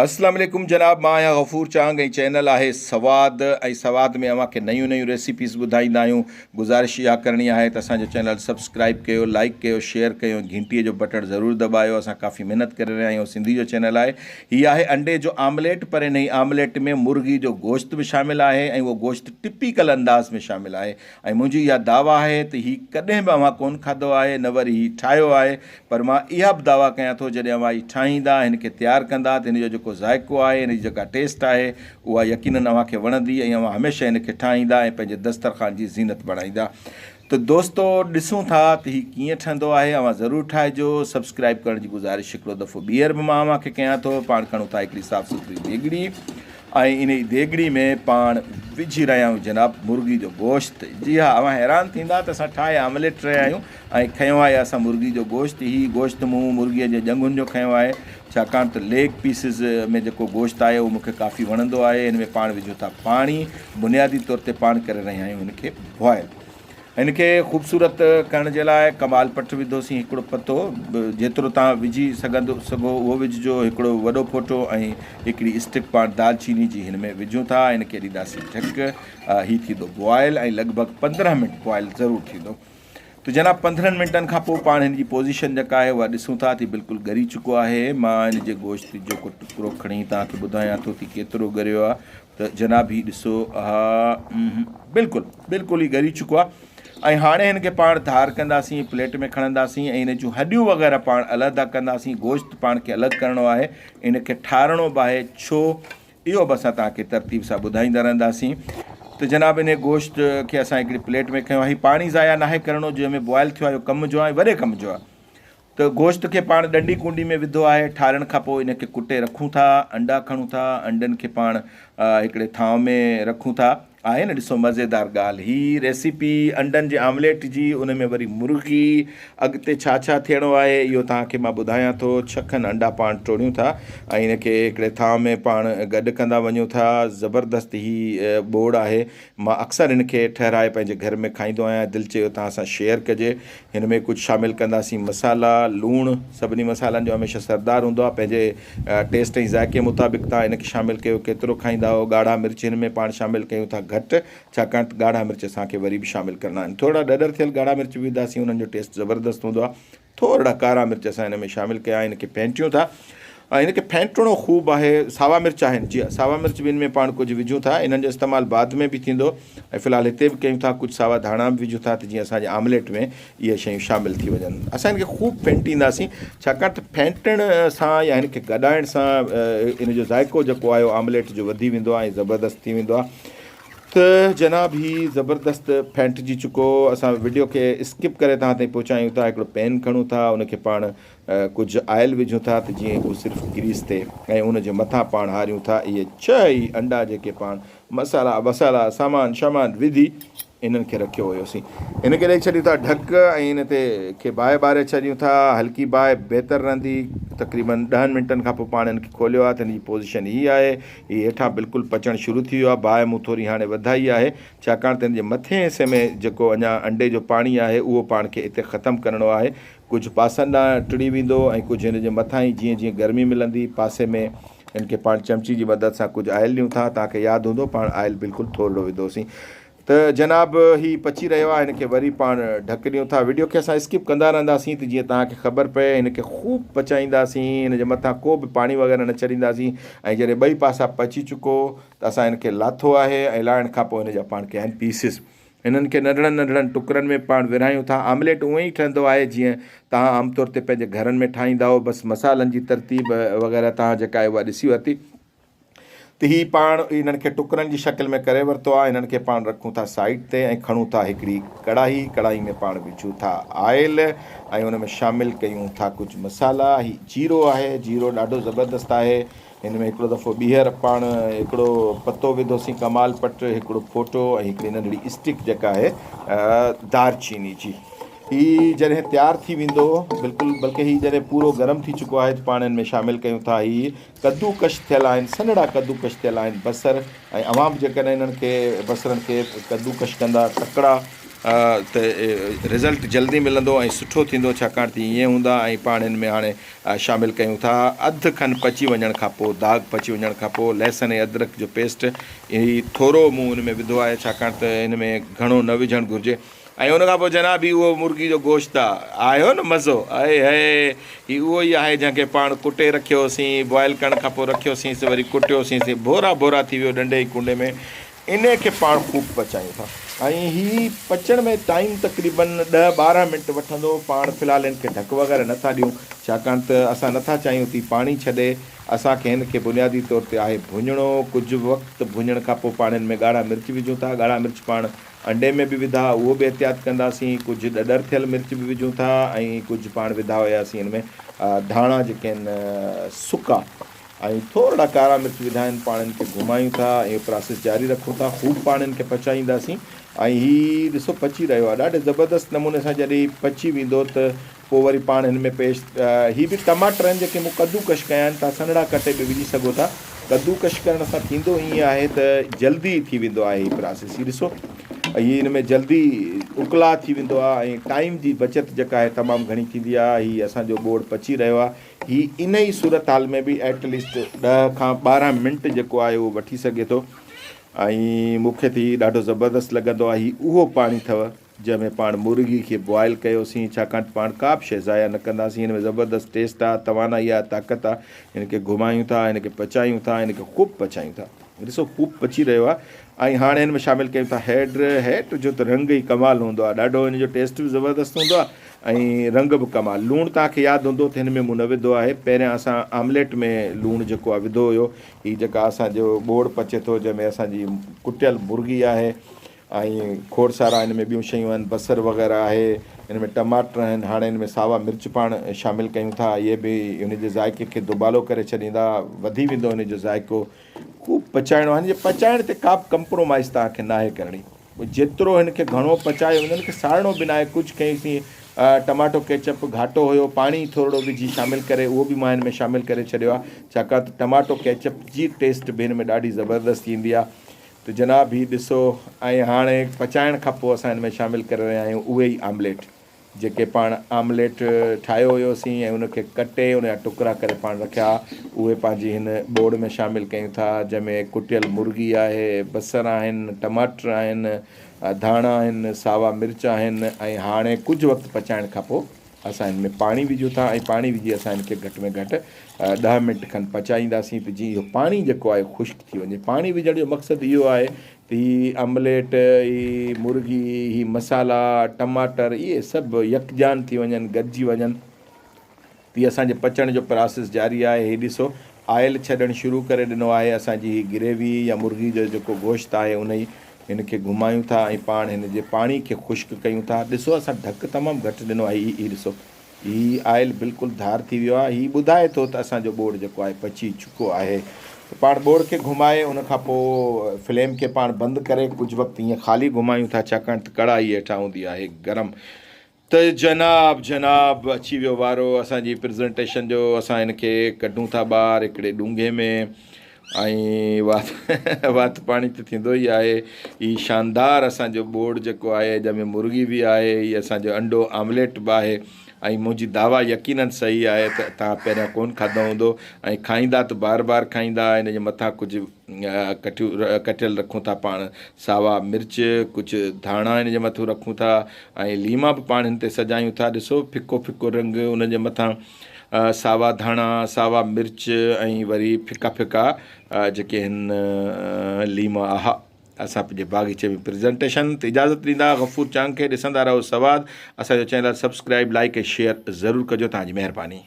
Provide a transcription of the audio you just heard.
اسلام عليڪم جناب مان آهيان غفور چانگ ۽ چينل آهي سواد ۽ سواد ۾ اوهان کي نيون نيون ريسيپيز ٻڌائيندا آهيون گذارش اها ڪرڻي آهي ته اسان جو چينل سبسڪرائب ڪيو لائيڪ ڪيو شيئر ڪيو ۽ گهنٽي جو بٽڻ ضرور دٻايو اسان ڪافي محنت ڪري رهيا آهيون سنڌي جو چينل آهي هي آهي انڊي جو آمليٽ پر انهي آمليٽ ۾ مرغي جو گوشت به شامل آهي ۽ اهو گوشت ٽپيڪل انداز ۾ شامل آهي ۽ منهنجي اها دعويٰ آهي ته هي ڪڏهن به اوهان ڪونه کاڌو آهي نه وري هي ٺاهيو آهي پر مان اها به دعويٰ ڪيان ٿو جڏهن اوهان هي ٺاهيندا هن کي تيار ڪندا ته هن جو جيڪو ذائقو آهي هن جي جيڪا ٽيسٽ آهي اها يقينن اوهان کي وڻندي ۽ اوهان هميشه هن کي ٺاهيندا ۽ پنهنجي دسترخوان جي زينت بڻائيندا ته دوستو ڏسون ٿا ته هي ڪيئن ٺهندو آهي اوهان ضرور ٺاهجو سبسڪرائب ڪرڻ جي گذارش هڪڙو دفعو ٻيهر به مان اوهان کي ڪيان ٿو پاڻ کڻون ٿا هڪڙي صاف سٿري ديڳڙي ۽ انهي ديڳڙي ۾ پاڻ وجهي رهيا آهيون جناب مرغي جو گوشت جي ها اوهان حيران ٿيندا ته اسان ٺاهي آمليٽ رهيا آهيون ۽ کنيو آهي اسان مرغي جو گوشت هي گوشت مون مرغي جي ڄنگهن جو کنيو آهي ڇاڪاڻ ته ليگ پيسز ۾ جيڪو گوشت آهي اهو مون کي ڪافي وڻندو آهي هن ۾ پاڻ وجهون ٿا پاڻي بنيادي طور تي پاڻ ڪري رهيا آهيون هن کي بوائل هن کي خوبصورت ڪرڻ جي لاء ڪمال پٽ وڌوسين هڪڙو پتو جيترو توهان وجهي سگهندو سگهو اهو وجهجو هڪڙو وڏو ڦوٽو ۽ هڪڙي اسٽڪ پاڻ دالچيني جي هن ۾ وجهون ٿا هن کي ڏينداسين ڍڪ هي ٿيندو بوائل ۽ لڳ ڀڳ 15 منٽ بوائل ضرور ٿيندو ته جناب 15 منٽن کان پوء پاڻ هن جي پوزيشن جيڪا آهي اها ڏسون ٿا ته بلڪل ڳري چڪو آهي مان هن جي گوشت جو ڪو ٽڪرو کڻي توهان کي ٻڌايان ٿو ته ڪيترو ڳريو آهي ته جناب هي ڏسو ها بلڪل بلڪل هي ڳري چڪو آهي ۽ هاڻي هن کي پاڻ ڌار ڪنداسين پليٽ ۾ کڻنداسين ۽ هن جون هڏيون وغيره پاڻ علحده ڪنداسين گوشت پاڻ کي الڳ ڪرڻو آهي ان کي ٺارڻو به آهي ڇو اهو به اسان توهان کي ترتيب سان ٻڌائيندا رهنداسين ته جناب انهي گوشت کي اسان هڪڙي پليٽ ۾ کنيو آهي هي پاڻي ضايع ناهي ڪرڻو جنهن ۾ بوائل ٿيو آهي اهو ڪم جو آهي وڏي ڪم جو آهي ته گوشت کي پاڻ ڏنڊي ڪونڊي ۾ وڌو آهي ٺارڻ کان پوء ان کي ڪٽي رکون ٿا انڊا کڻون ٿا انڊن کي پاڻ هڪڙي ٿانو ۾ رکون ٿا آهي نه ڏسو مزيدار ڳالهه هي ريسيپي انڊن جي آمليٽ جي ان ۾ وري مرغي اڳتي ڇا ڇا ٿيڻو آهي اهو توهان کي مان ٻڌايان ٿو ڇهه کن انڊا پاڻ ٽوڙيون ٿا ۽ ان کي هڪڙي ٿانء ۾ پاڻ گڏ ڪندا وڃون ٿا زبردست هي ٻوڙ آهي مان اڪثر هن کي ٺهرائي پنهنجي گهر ۾ کائيندو آهيان دل چيو توهان سان شيئر ڪجي هن ۾ ڪجهه شامل ڪنداسين مصالحا، لوڻ، سڀني مصالحن جو هميشه سردار هوندو آهي، پنهنجي ٽيسٽ ۽ ذائقي مطابق توهان ان کي شامل ڪيو، ڪيترو کائيندا آهيو، ڳاڙها مرچ هن ۾ پاڻ شامل ڪيون ٿا گهٽ، ڇاڪاڻ ته ڳاڙها مرچ اسان کي وري به شامل ڪرڻا آهن، ٿورڙا ڏڏر ٿيل ڳاڙها مرچ به وڌاسين انهن جو ٽيسٽ زبردست هوندو آهي، ٿورڙا ڪارا مرچ اسان هن ۾ شامل ڪيا هن کي ڦينٽيون ٿا ۽ هن کي ڦينٽڻو خوب آهي ساوا مرچ آهن جي ساوا مرچ به هن ۾ پاڻ ڪجهه وجهون ٿا انهن جو استعمال بعد ۾ به ٿيندو ۽ في الحال هتي به ڪيون ٿا ڪجهه ساوا ڌاڻا به وجهون ٿا ته جيئن اسان جي آمليٽ ۾ اهي شيون شامل ٿي وڃن اسان هن کي خوب ڦينٽينداسين ڇاڪاڻ ته ڦينٽڻ سان يا هن کي گڏائڻ سان ان جو ذائقو جيڪو آهي آمليٽ جو وڌي ويندو آهي ۽ زبردست ٿي ويندو آهي ته جناب هي زبردست ڦينٽجي چڪو اسان وڊيو کي اسڪپ ڪري توهان تائين پهچايون ٿا هڪڙو پين کڻون ٿا ان کي پاڻ ڪجهه آئل وجهون ٿا ته جيئن هو صرف گريس ٿئي ۽ ان جي مٿان پاڻ هاريون ٿا اهي ڇهه ئي انڊا جيڪي پاڻ مصالحا وسالا سامان شامان وڌي انهن کي رکيو هيوسين. ان کي ڏئي ڇڏيون ٿا ڍڪ ۽ ان تي کي باهه ٻاري ڇڏيون ٿا. هلڪي باهه بهتر رهندي. تقريبن ڏهن منٽن کان پوء پاڻ ان کي کوليو آهي ته ان جي پوزيشن هي آهي. هي هيٺان بلڪل پچڻ شروع ٿي ويو آهي. باهه مون ٿوري هاڻي وڌائي آهي ڇاڪاڻ ته ان جي مٿين حصي ۾ جيڪو اڃا انڊي جو پاڻي آهي اهو پاڻ کي اتي ختم ڪرڻو آهي. ڪجهه پاسن ڏانهن ٽڙي ويندو ۽ ڪجهه هن جي مٿان ئي جيئن جيئن گرمي ملندي پاسي ۾ هن کي پاڻ چمچي جي مدد سان ڪجهه آئل ڏيون ٿا توهان کي ياد هوندو پاڻ آئل بلڪل ٿورڙو وڌوسين ته جناب هي پچي رهيو آهي هن کي وري پاڻ ڍڪ ڏيون ٿا وڊيو کي اسان اسڪپ ڪندا رهنداسين ته جيئن توهان کي خبر پئي هن کي خوب پچائينداسين هن جي مٿان ڪو به پاڻي وغيره نه ڇڏينداسين ۽ جڏهن ٻئي پاسا پچي چڪو ته اسان هن کي لاٿو آهي ۽ لاهڻ کان پوء هن جا پاڻ ڪيا آهن پيسز هنن کي ننڍڙن ننڍڙن ٽڪرن ۾ پاڻ ورهايون ٿا. آمليٽ اونئن ئي ٺهندو آهي جيئن توهان عام طور تي پنهنجي گهرن ۾ ٺاهيندا آهيو بس مصالحن جي ترتيب وغيره توهان جيڪا آهي اها ڏسي ورتي ته هي پاڻ انهن کي ٽڪرن جي شڪل ۾ ڪري ورتو آهي انهن کي پاڻ رکون ٿا سائيڊ تي ۽ کڻون ٿا هڪڙي ڪڙاهي ڪڙاهي ۾ پاڻ وجهون ٿا آئل ۽ ان ۾ شامل ڪيون ٿا ڪجهه مصالحا هي جيرو آهي جيرو ڏاڍو زبردست آهي هن ۾ هڪڙو دفعو ٻيهر پاڻ هڪڙو پتو وڌوسين ڪمال پٽ، هڪڙو ڦوٽو ۽ هڪڙي ننڍڙي اسٽڪ جيڪا آهي دارچيني جي. هي جڏهن تيار ٿي ويندو بلڪل بلڪه هي جڏهن پورو گرم ٿي چڪو آهي ته پاڻ هن ۾ شامل ڪيون ٿا هي ڪدو ڪش ٿيل آهن سنهڙا ڪدو ڪش ٿيل آهن بصر ۽ اوهان به جيڪڏهن انهن کي بصرن کي ڪدو ڪش ڪندا تڪڙا ته رزلٽ جلدي ملندو ۽ سٺو ٿيندو ڇاڪاڻ ته ائين هوندا ۽ پاڻ هن ۾ هاڻي شامل ڪيون ٿا اڌ کن پچي وڃڻ کان پوء داغ پچي وڃڻ کان پوء لهسن ۽ ادرڪ جو پيسٽ هي ٿورو مون ان ۾ وڌو آهي ڇاڪاڻ ته هن ۾ گهڻو نه وجهڻ گهرجي ۽ ان کان پوء جناب هي اهو مرغي جو گوشت آ آيو نه مزو اي هي هي اهو ئي آهي جنهن کي پاڻ ڪٽي رکيوسين بوائل ڪرڻ کان پوء رکيوسين سي وري ڪٽيوسين سي ڀورا ڀورا ٿي ويو ڏنڊي ۽ ڪونڊي ۾ انهي کي پاڻ خوب پچايون ٿا ۽ هي پچڻ ۾ ٽائيم تقريبن ڏهه 12 منٽ وٺندو پاڻ في الحال هن کي ڍڪ وغيره نٿا ڏيون ڇاڪاڻ ته اسان نٿا چاهيون ته هي پاڻي ڇڏي اسان کي هن کي بنيادي طور تي آهي ڀڃڻو ڪجهه وقت ڀڃڻ کان پوء پاڻ هن ۾ ڳاڙها مرچ وجهون ٿا ڳاڙها مرچ پاڻ انڊي ۾ به وڌا اهو به احتياط ڪنداسين، ڪجهه ڏڏر ٿيل مرچ به وجهون ٿا ۽ ڪجهه پاڻ وڌا هياسين ان ۾ ڌاڻا جيڪي آهن سڪا ۽ ٿورڙا ڪارا مرچ وڌا آهن پاڻ ان کي گهمايون ٿا ۽ اهو پراسيس جاري رکون ٿا خوب پاڻ ان کي پچائينداسين ۽ هي ڏسو پچي رهيو آهي ڏاڍي زبردست نموني سان جڏهن پچي ويندو ته پوء وري پاڻ هن ۾ پيش هي به ٽماٽر آهن جيڪي مون ڪدو ڪش ڪيا آهن توهان سنهڙا ڪٽي به وجهي سگهو ٿا ڪدو ڪش ڪرڻ سان ٿيندو ائين آهي ته جلدي ٿي ويندو آهي هي پراسيس هي ڏسو هي هن ۾ جلدي اڪلاء ٿي ويندو آهي ۽ ٽائيم جي بچت جيڪا آهي تمام گهڻي ٿيندي آهي هي اسان جو ٻوڙ پچي رهيو آهي هي ان ئي صورت حال ۾ به ايٽ ليسٽ 10 کان 12 منٽ جيڪو آهي اهو وٺي سگهي ٿو ۽ مون کي ته هي ڏاڍو زبردست لڳندو آهي هي اهو پاڻي اٿو جنهن ۾ پاڻ مرغي کي بوائل ڪيوسين ڇاڪاڻ ته پاڻ ڪا به شيء ضايع نه ڪنداسين هن ۾ زبردست ٽيسٽ آ توانائي آ طاقت آ هن کي گهمايون ٿا هن کي پچايون ٿا هن کي خوب پچايون ٿا ڏسو خوب پچي رهيو آ ۽ هاڻي هن ۾ شامل ڪيون ٿا هيڊ هيڊ جو ته رنگ ئي ڪمال هوندو آ ڏاڍو هن جو ٽيسٽ به زبردست هوندو آ ۽ رنگ به ڪمال لوڻ توهان کي ياد هوندو ته هن ۾ مون نه وڌو آهي پهريان اسان آمليٽ ۾ لوڻ جيڪو آ وڌو هيو هي جيڪا اسان جو ٻوڙ پچي ٿو جنهن ۾ اسان جي ڪٽيل مرغي آهي ۽ کوڙ سارا ان ۾ ٻيون شيون آهن بصر وغيره آهي ان ۾ ٽماٽر آهن هاڻي ان ۾ ساوا مرچ پاڻ شامل ڪيون ٿا اهي به ان جي ذائقي کي دوبالو ڪري ڇڏيندا وڌي ويندو ان جو ذائقو خوب پچائڻو آهي هن جي پچائڻ تي ڪا به ڪمپرومائز توهان کي ناهي ڪرڻي جيترو هن کي گهڻو پچايو وڃي هن کي ساڙڻو به ناهي ڪجهه ڪيوسين ٽماٽو ڪيچپ گهاٽو هيو پاڻي ٿورڙو وجهي شامل ڪري اهو به مان هن ۾ شامل ڪري ڇڏيو آهي ڇاڪاڻ ته ٽماٽو ڪيچپ جي ٽيسٽ به هن ۾ ڏاڍي زبردست ايندي آهي ته جناب هي ڏسو ۽ هاڻي پچائڻ کان پوء اسان هن ۾ شامل ڪري رهيا آهيون اهي ئي آمليٽ جيڪي پاڻ آمليٽ ٺاهيو هيوسين ۽ ان کي ڪٽي ان جا ٽڪرا ڪري پاڻ رکيا اهي پنهنجي هن ٻوڙ ۾ شامل ڪيون ٿا جنهن ۾ ڪٽيل مرغي آهي بصر آهن ٽماٽر آهن ڌاڻا آهن ساوا مرچ آهن ۽ هاڻي ڪجهه وقت پچائڻ کان پوء اسان هن ۾ پاڻي وجهون ٿا ۽ پاڻي وجهي اسان هن کي گهٽ ۾ گهٽ 10 منٽ کن پچائينداسين ته جيئن اهو پاڻي جيڪو آهي خشڪ ٿي وڃي. پاڻي وجهڻ جو مقصد اهو آهي ته هي آمليٽ، هي مرغي، هي مصالحا، ٽماٽر اهي سڀ يڪجان ٿي وڃن، گڏجي وڃن. ته هي اسان جي پچڻ جو پراسيس جاري آهي. هي ڏسو آئل ڇڏڻ شروع ڪري ڏنو آهي. اسان جي هي گريوي يا مرغي جو جيڪو گوشت آهي انهي هن کي گهمايون ٿا ۽ پاڻ هن جي پاڻي کي خشڪ ڪيون ٿا. ڏسو اسان ڍڪ تمام گهٽ ڏنو آهي. هي ڏسو هي آئل بلڪل ڌار ٿي ويو آهي. هي ٻڌائي ٿو ته اسان جو ٻوڙ جيڪو آهي پچي چڪو آهي. ته پاڻ ٻوڙ کي گهمائي ان کان پوء فليم کي پاڻ بند ڪري ڪجهه وقت ائين خالي گهمايون ٿا ڇاڪاڻ ته ڪڙهائي هيٺان هوندي آهي گرم. ته جناب جناب اچي ويو وارو اسان جي پرزنٽيشن جو اسان هن کي ڪڍون ٿا ٻاهر هڪڙي ڏونگهي ۾ ۽ وات وات پاڻي ته ٿيندو ئي آهي هي شاندار اسان جو ٻوڙ جيڪو آهي جنهن ۾ مرغي به آهي هي اسان جو انڊو آمليٽ به آهي ۽ منهنجي دعويٰ يقينن صحيح آهي ته توهان پهريان ڪون کاڌو هوندو ۽ کائيندا ته بار بار کائيندا هن جي مٿان ڪجهه ڪٽيل رکون ٿا پاڻ ساوا مرچ ڪجهه ڌاڻا ان جي مٿون رکون ٿا ۽ ليما به پاڻ هن تي سجايون ٿا ڏسو ڦڪو ڦڪو رنگ ان جي مٿان ساوا ڌاڻا ساوا مرچ ۽ وري ڦڪا ڦڪا جيڪي هن ليما آها اسان پنهنجي باغيچي ۾ پريزنٽيشن تي اجازت ڏيندا غفور چانگ کي ڏسندا رهو سواد اسان جو چينل سبسڪرائب لائڪ ۽ شيئر ضرور ڪجو توهان جي مهرباني.